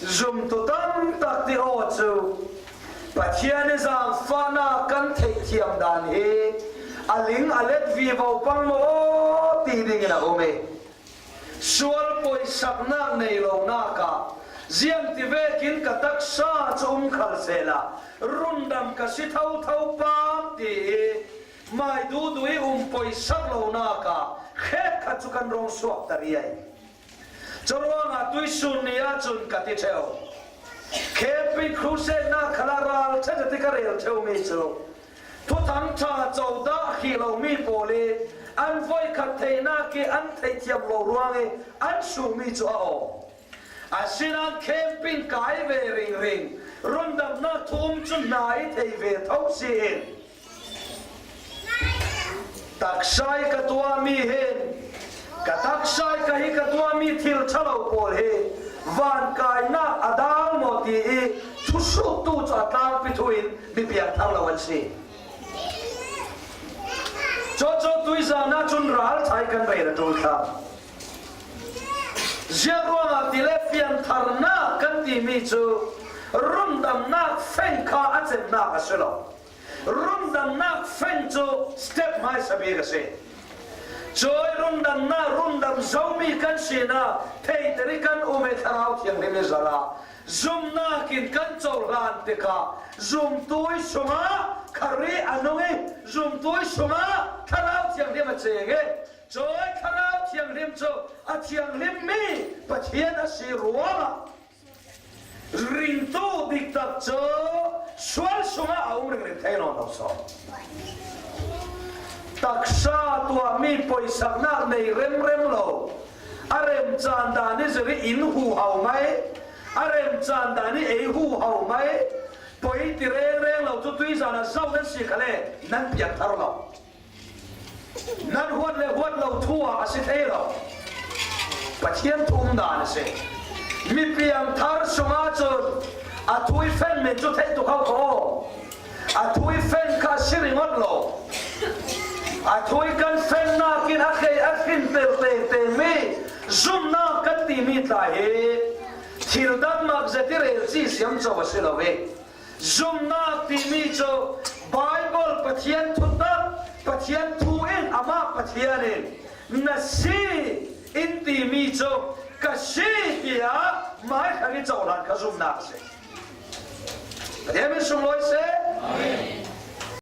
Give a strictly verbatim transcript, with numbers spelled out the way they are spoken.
Zumtu tam tak ti aw cu Pathian i zaangfahnak kan theihthiam dan hi a ling a let vivo pang maw ti dingin a um i, sual poisaknak nei lonak ah ziangtivekin ka taksa cu um khal sehla rundam ka si thotho pam ti i, mai duhduh i um poisak lonak ah khetkhat cu kan rung suakter i ei. Curuangah tuisun ni ahcun ka ti ṭheu. Camping crusade nak khalah ralṭha zati ka rel ṭheumi cu Thuthang ṭha codah khi lomi pawl i an voikhat theinak i an theihthiam lo ruang i an suhmi cu a aw. Asinain camping kai ve ringring, rundamnak thu um cu hna i thei ve tho si in, taksa i ka tuahmi hin, ka taksa i ka hi ka tuahmi thil ṭhalo pawl hi vankainak a dal maw ti i thusuhtu cu a tlangpi thu in mi piangthar lo an si. Cucu tuizan ahcun ralṭha i kan rel a ṭul thlang. Ziah ruangah ti le piangtharnak kan timi cu rundamnak feng kha a cemnak a si lo. Rundamnak feng cu step hmaisa bik a si. Cui rundamnak rundam zomi kan sinak theihter i kan um i Thlarau Thianghlim i zarh ah zumnak in kan cohlan tikah zumtu i sungah Khrih a nung i zumtu i sungah Thlarau Thianghlim a ceng i cui Thlarau Thianghlim cu a thianghlimmi Pathian a si ruangah ringtu diktak cu sual sungah a um ringring thei nawn lo sawn. Taksa tuahmi poisaknak nei remrem lo, a rem caan dan i zir i inn huhau mai, a rem caan dan i ei huhau mai, poi ti rengreng lo cu tuizan ah zoh nan si khal le nan piangthar lo. Nan huat le huat lo thu ah a si thei lo. Pathian thu um dan a si. Mi piangthar sungah cun a thu i feng men cu theih tuk hau kho. A thu i feng kha a si ringawt lo. A thu i kan fengnak in a hlei a hrin tel tengtengmi zumnak kan timi tla hi thil dang mak zet i rel ci siam co a si lo i, zumnak timi cu Baibal Pathian thutak, Pathian thu in amah Pathian in na si in timi cu ka si tiah mai khan i cohlan kha zumnak a si. Pathian min sunglawi seh. Amen.